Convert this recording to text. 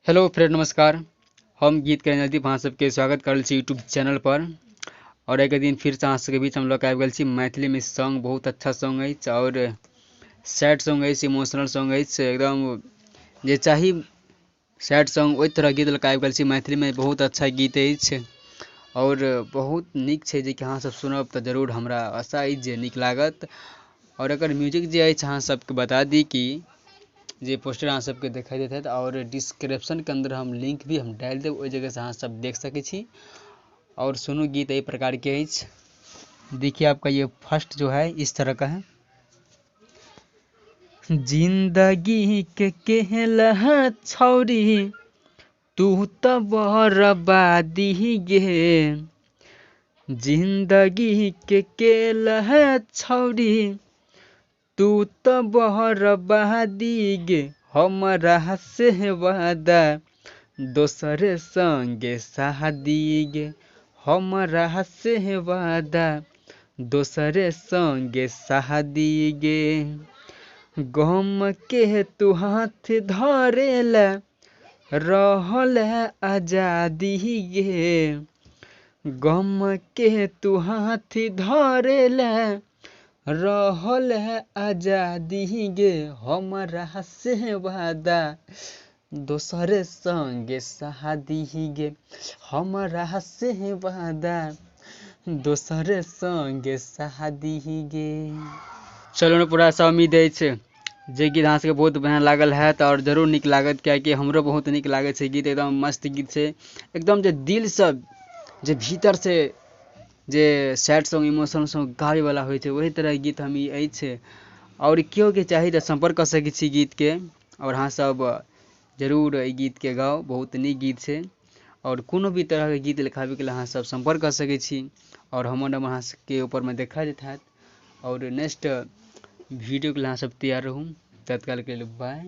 Hello friend नमस्कार। हम गीत के नजदीक अहाँ सबके स्वागत कर छी यूट्यूब चैनल पर। और एक दिन फिर से अहाँ सबके बीच हम लोग आबि गेल छी मैथिली में सॉन्ग, बहुत अच्छा सॉन्ग अछि और सैड सॉन्ग अछि, इमोशनल सॉन्ग अछि, एकदम जे चाही सैड सॉन्ग ओहि तरह गीत लऽ कऽ आबि गेल छी मैथिली में। बहुत अच्छा गीत अछि और बहुत नीक छै जे कि अहाँ सब सुनब तऽ जरूर हमरा आशा अछि जे नीक लागत। और एकर म्यूजिक जे अछि अहाँ सबके बता दी कि जे पोस्टर अहाँ सबके देखाई देत और डिस्क्रिप्शन के अंदर हम लिंक भी हम डालि देब, ओहि जगह से अहाँ सब देख सकै छी। और सुनू गीत एहि प्रकार के अछि। देखिए आपका ये फर्स्ट जो है इस तरह का है। जिंदगी के केहला छौरी तू तो बर्बादी गे, जिंदगी के केहला छौरी तू तो बर्बादी गे, हमरा से वादा दोसर संगे शादी गे, हमरा से वादा दोसर संगे शादी गे। गम के तू हाथ धरेला रहल आजादी गे, गम के तू हाथ धरेला रहल आजादी गे, हमरा से वादा दोसर संगे शादी गे, हमरा से वादा दोसर संगे शादी गे। चलू पूरा आशा उम्मीद अछि जे गीत अहाँ सबके बहुत बढ़िआँ लागल हैत और जरूर नीक लागत, कियाकि हमरो बहुत नीक लागै छै गीत, एकदम मस्त गीत छै, एकदम जे दिलसँ जे भीतरसँ जे सैड सॉन्ग इमोशनल सॉन्ग गाबैवला होइ छै ओही तरहके गीत हम ई अछि। और केओके चाही तऽ सम्पर्क कऽ सकै छी गीतके और अहाँ सब जरूर एहि गीतके गाउ, बहुत नीक गीत छै। और कोनो भी तरहके गीत लिखाबैके लेल अहाँ सब सम्पर्क कऽ सकै छी और हमर नंबर अहाँ सबके ऊपरमे देखा जाइत हैत। और नेक्स्ट वीडियोके लेल अहाँ सब तैयार रहू, तत्कालके लेल बाय।